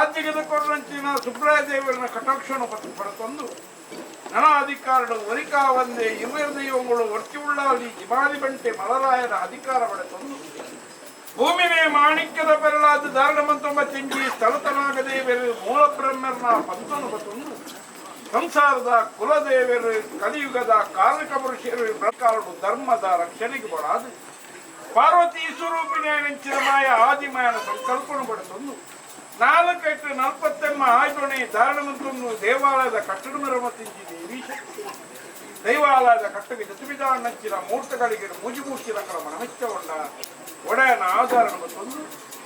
ರಾಜ್ಯದ ಕೊರಂಚಿನ ಸುಬ್ರಾಯ ದೇವರನ ಕಟಾಕ್ಷಣ ಪಡತಂದು ನನ ಅಧಿಕಾರಡು ಒರಿಕಾವಂದೆ ಇರುವೆರ್ ದೈವಗಳು ಒರ್ತಿ ಉಳ್ಳಾಲಿ ಜಿಮಾದಿ ಬಂಟೆ ಮಲರಾಯನ ಅಧಿಕಾರ ಪಡೆತಂದು ಭೂಮಿನೇ ಮಾಣಿಕ್ಯದ ಪೆರಳಾದ ದಾರುಣಮಂತೊಂಬ ಚೆಂಜಿ ಸ್ಥಳತನಾಗದೇವರು ಮೂಲ ಬ್ರಹ್ಮರ್ನ ಪಂತನು ಬತಂದು ಸಂಸಾರದ ಕುಲದೇವರು ಕಲಿಯುಗದ ಕಾರಣಿಕ ಪುರುಷರು ಪ್ರಕಾರಡು ಧರ್ಮದ ರಕ್ಷಣೆಗೆ ಬಡಾದು ಪಾರ್ವತಿ ಸ್ವರೂಪಿಣಿ ಮಾಯ ಆದಿಮಾಯನ ಸಂಕಲ್ಪನು ಪಡೆತಂದು ನಾಲ್ಕೈಟು ನಲ್ಪತ್ತೆಮ್ಮ ಆಯ್ದೊಣೆ ಧಾರಣಮಂತೊಂದು ದೇವಾಲಯದ ಕಟ್ಟಡ ಮರಮತಿಂಜಿ ದೇವಿ ಶಕ್ತಿ ದೈವಾಲಯದ ಕಟ್ಟಗೆ ಚತುರ್ವಿಧಾನಂಚಿನ ಮೂರ್ತಗಳಿಗೆ ಮೂಜಿಮೂರ್ತಿರಂಗಳ ಮನಮೆಚ್ಚಗೊಂಡ ಒಡೆಯನ ಆಧಾರಣ ತಂದು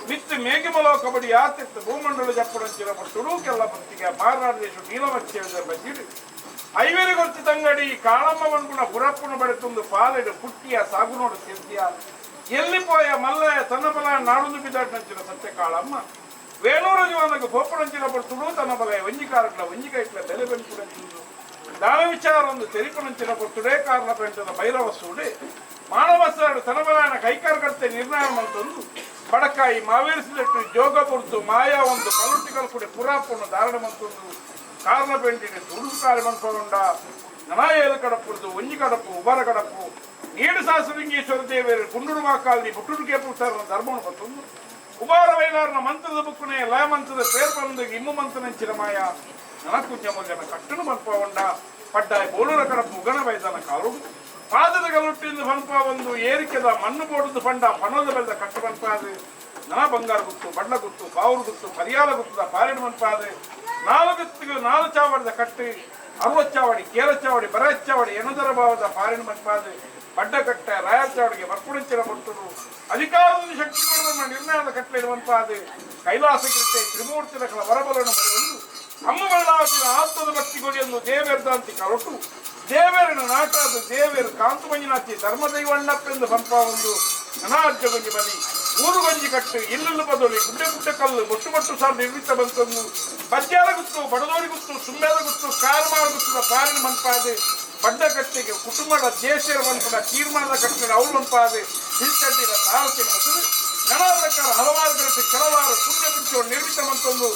ಮಿತ್ತು ಮೇಘಮಲೋ ಕಬಡ್ಡಿ ಆತಿತ್ತು ಭೂಮಂಡಲ ಜಪ್ಪಡಂಚಿನ ತುಡುಕೆಲ್ಲ ಪಂತಿಗೆ ಮಾರನಾಡ ದೇಶ ನೀಲಮಚ್ಚೇದ ಬಜ್ಜಿಡು ಐವೇರು ಗೊತ್ತು ತಂಗಡಿ ಕಾಳಮ್ಮ ಮನ್ಗುಣ ಪುರಪ್ಪನ ಬಡೆತೊಂದು ಪಾಲೆಡು ಪುಟ್ಟಿಯ ಸಾಗುನೋಡು ಸಿದ್ಧಿಯ ಎಲ್ಲಿ ಪೋಯ ಮಲ್ಲಯ ತನ್ನ ಬಲ ನಾಡೊಂದು ಬಿದ್ದಾಟಿನಂಚಿನ ಸತ್ಯ ಕಾಳಮ್ಮ ವೇಣೂರು ಜೀವನಕ್ಕೆ ಪೋಪಡಂಚಿನ ಪಡ್ತುಡು ತನ್ನ ಬಲ ಒಂಜಿಕಾರಟ್ಲ ಒಂಜಿಕೈಟ್ಲ ಬೆಲೆ ಬೆಂಪುಡಂಚಿಂದು ದಾನ ವಿಚಾರ ಒಂದು ತೆರಿಪುನಂಚಿನ ಕೊಟ್ಟುಡೇ ಕಾರಣ ಪೆಂಟದ ಭೈರವ ಸೂಡೆ ಮಾನವಸಾರು ತನಬಲಾನ ಕೈಕಾರಕರ್ತೆ ನಿರ್ಣಯ ಮಂತೊಂದು ಬಡಕಾಯಿ ಮಾವೇರಿಸಿದಟ್ಟು ಜೋಗ ಬುರ್ದು ಮಾಯಾ ಒಂದು ಕಲುಟ್ಟಿ ಕಲ್ಪುಡೆ ಪುರಾಪುನ್ನು ಧಾರಣ ಮಂತೊಂದು ಕಾರಣ ಪೆಂಟಿನ ತುಡುಸು ಕಾರ್ಯ ಮನ್ಪಗೊಂಡ ನನಾಯೇಲು ಕಡಪುರ್ದು ಒಂಜಿ ಕಡಪು ಉಬರ ಕಡಪು ನೀಡು ಸಾಸುಲಿಂಗೇಶ್ವರ ದೇವರು ಕುಂಡೂರು ಮಾಕಾಲಿ ಬುಟ್ಟುಡು ಕೇಪುಸಾರನ ಧರ್ಮವನ್ನು ಬತ್ತೊಂದು ಉಬಾರ ವೈಲಾರನ ಮಂತ್ರದ ಬುಕ್ಕುನೆ ಲಯ ಮಂತ್ರದ ಪೇರ್ ಬಂದು ಇಮ್ಮು ಮಂತ್ರನಂಚಿನ ಮಾಯ ನನಕುಂಜ ಮುಲ್ಯನ ಕಟ್ಟನು ಮನ್ಪಗೊಂಡ ಪಡ್ಡಾಯ ಬೋಲೂರ ಕಡಪು ಉಗಣ ಬೈದನ ಕಾಲುಡು ಪಾದದ ಗಲುಟ್ಟಿಂದ ಪನ್ಪ ಒಂದು ಏರಿಕೆದ ಮಣ್ಣು ಬೋಡುದು ಪಂಡ ಪಣದ ಬೆಲ್ದ ಕಟ್ಟು ಮನ್ಪಾದು ನನ ಬಂಗಾರ ಗುತ್ತು ಬಣ್ಣ ಗುತ್ತು ಪಾవుರು ಗುತ್ತು ಪರಿಯಾಲ ಗುತ್ತದ ಪಾರಿಡು ಮನ್ಪಾದು ನಾಲು ಗುತ್ತಿಗೆ ನಾಲು ಚಾವಡಿದ ಕಟ್ಟು ಅರವಚ್ಚಾವಡಿ ಕೇರಚಾವಡಿ ಬರಚಾವಡಿ ಎಣದರ ಭಾವದ ಪಾರಿಣ ಮನ್ಪಾದು ಬಡ್ಡಕಟ್ಟೆ ರಾಯಚಾವಡಿಗೆ ಬರ್ಪುಣಂಚಿನ ಕೊಟ್ಟರು ಅಧಿಕಾರದ ಶಕ್ತಿ ಕೊಡುವ ನಿರ್ಣಯದ ಕಟ್ಟಲೆ ಇರುವಂತಾದ ಕೈಲಾಸ ಕೃತ್ಯ ತ್ರಿಮೂರ್ತಿನ ಕಲ ವರಬಲನ್ನು ಬರೆಯಲು ಅಮ್ಮಬಳ್ಳಾವಿನ ಆತ್ಮದ ಭಕ್ತಿಗೊಳಿಯನ್ನು ದೇವೇರ್ದಂತಿ ಕರಟು ದೇವರನ್ನು ನಾಟಾದ ದೇವೇರು ಕಾಂತಮಂಜನಾಥಿ ಧರ್ಮದೈವಣ್ಣಪ್ಪೆಂದು ಪಂಪ ಒಂದು ಅನಾಜ್ಯಗೊಂಜಿ ಬಲಿ ಊರು ಗಂಜಿ ಕಟ್ಟು ಇಲ್ಲುಲ್ಲು ಬದಲಿ ಗುಡ್ಡೆ ಗುಡ್ಡೆ ಕಲ್ಲು ಮೊಟ್ಟು ಮೊಟ್ಟು ಸಾರ್ ನಿರ್ಮಿತ ಬಂತಂದು ಬಜ್ಜಾರ ಗುತ್ತು ಬಡದೋಡಿ ಗುತ್ತು ಸುಮ್ಮೇದ ಗುತ್ತು ಕಾಲ್ಮಾರ ಗುತ್ತದ ಪಾರಿನ ಮನ್ಪಾದೆ ಬಡ್ಡ ಕಟ್ಟೆಗೆ ಕುಟುಂಬದ ದೇಶರ ಮನ್ಪದ ತೀರ್ಮಾನದ ಕಟ್ಟೆಗೆ ಅವಳು ಮನ್ಪಾದೆ ಹಿಲ್ಚಡ್ಡಿನ ತಾರತಿನ ಹಸಿರು ನನ ಪ್ರಕಾರ ಹಲವಾರು ಗಂಟೆ ಕೆಲವಾರು ಪುಣ್ಯ ಪುರುಷರು ನಿರ್ಮಿತ ಮಂತೊಂದು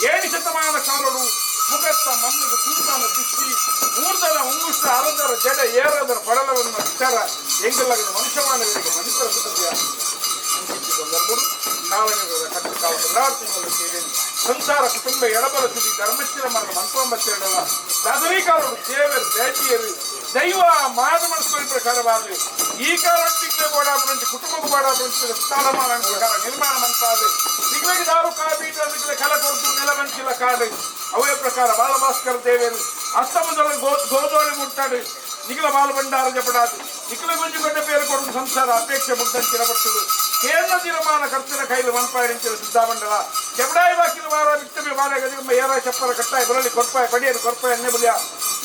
ಏಳು ಶತಮಾನ ಕಾಲಡು ಮುಖತ್ತ ಮಣ್ಣಿಗೆ ತೂತಾನ ದೃಷ್ಟಿ ಮೂರ್ಧನ ಉಂಗುಷ್ಟ ಅರದರ ಜಡ ಏರದರ ಪಡಲವನ್ನು ವಿಚಾರ ಎಂಗಲ್ಲಗದ ಮನುಷ್ಯಮಾನವರಿಗೆ ಮನುಷ್ಯರ ಸುಖದ ಸಂದರ್ಭಗಳು ಕಾಲನಿರೋಧ ಕಟ್ಟು ಕಾಲ ತಿಂಗಳು ಸೇರಿ ಸಂಸಾರ ಕುಟುಂಬ ಎಡಬಲ ಸುದಿ ಧರ್ಮಸ್ಥಿರ ಮರಣ ಮಂತ್ರೋಂಬತ್ತೆರಡಲ್ಲ ದಾದರೀಕಾಲರು ದೇವರು ದೇತಿಯರು ದೈವ ಮಾದ ಮನಸ್ಸು ಪ್ರಕಾರವಾದ ಈ ಕಾಲೊಟ್ಟಿಗೆ ಬೋಡಾಪುರಂಚಿ ಕುಟುಂಬಕ್ಕೆ ಬೋಡಾಪುರಂಚಿ ಸ್ಥಾನಮಾನ ಪ್ರಕಾರ ನಿರ್ಮಾಣ ಮಂತಾದ ನಿಗಳಿಗೆ ದಾರು ಕಾಬೀಟ ನಿಗಲೆ ಕಲ ಕೊರತು ನೆಲ ಮಂಚಿಲ ಕಾಡು ಅವೇ ಪ್ರಕಾರ ಬಾಲಭಾಸ್ಕರ ದೇವರು ಅಸ್ತಮದಲ್ಲಿ ಗೋದೋಳಿ ಮುಟ್ಟಾಡು ನಿಖಿಲ ಬಾಲಭಂಡಾರ ಜಪಡಾದು ನಿಖಿಲ ಗುಂಜುಗಡ್ಡೆ పేరు ಕೊಡು ಸಂಸಾರ ಅಪೇಕ್ಷೆ ಮುಟ್ಟಂಚಿನ ಪಟ್ಟುದು ಕೇಂದ್ರ ತೀರ್ಮಾನ ಕರ್ತಿನ ಕೈಲು ಮನ್ಪಾಯಂಚಿನ ಸಿದ್ಧಾಮಂಡಲ ಜಬಡಾಯಿ ಬಾಕಿನ ವಾರ ವಿತ್ತಮಿ ವಾರ ಗದಿಗಮ್ಮ ಏರ ಚಪ್ಪರ ಕಟ್ಟಾಯ ಬರಲಿ ಕೊರ್ಪಾಯ ಪಡಿಯರು ಕೊರ್ಪಾಯ ಅನ್ನೆ ಬಲಿಯ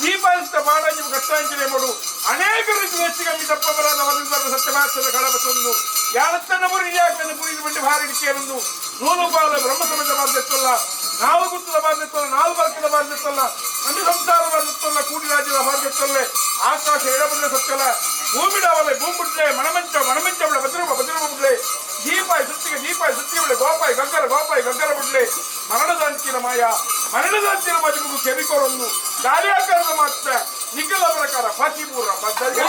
ದೀಪಾಯಿಸಿದ ಬಾಡಂಜಿ ಕಟ್ಟಾಂಚಿನೆ ಮಡು ಅನೇಕ ರೀತಿ ಹೆಚ್ಚಿಗಮ್ಮಿ ತಪ್ಪ ಬರಾದ ವದಂತರ ಸತ್ಯಮಾಸದ ಕಳಬಸೊಂದು ಯಾರತ್ತನ ಪುರಿ ಯಾಕನ್ನು ಪುರಿದು ಬಂಡಿ ಭಾರಿ ಕೇರೊಂದು ನೂಲು ಪಾಲ ಬ್ರಹ್ಮ ಸಮಾಜ ಬಾಧ್ಯತ್ತಲ್ಲ ನಾವು ಗುತ್ತದ ಬಾಧ್ಯತ್ತಲ್ಲ ನಾಲ್ಕು ಬಾರ್ಕದ ಬಾಧ್ಯತ್ತಲ್ಲ ನಮ್ಮ ಸಂಸಾರ ಬಾಧ್ಯತ್ತಲ್ಲ ಕೂಡಿ ರಾಜ್ಯದ ಬಾಧ್ಯತ್ತಲ್ಲೇ ಆಕಾಶ ಎಡಬಲ್ಲ ಸತ್ತಲ್ಲ ಭೂಮಿ ಡಾವಲೆ ಭೂಮಿಡ್ಲೆ ಮಣಮಂಚ ಮಣಮಂಚ ಬಿಡ ಭದ್ರಮ ಭದ್ರಮ ಬಿಡ್ಲೆ ದೀಪಾಯಿ ಸುತ್ತಿಗೆ ದೀಪಾಯಿ ಸುತ್ತಿಗೆ ಬಿಡ್ಲೆ ಗೋಪಾಯಿ ಗಗ್ಗರ ಗೋಪಾಯಿ ಗಗ್ಗರ ಬಿಡ್ಲೆ ಮರಣದಾಂಚಿನ ಮಾಯ ಮರಣದಾಂಚಿನ ಮಜುಗು ಕೆಮಿಕೋರೊಂದು ಗಾಳಿಯಾಕಾರದ ಮಾತ್ರ ನಿಖಲ ಪ್ರಕಾರ ಫಾತಿಪೂರ ಬದ್ಧ.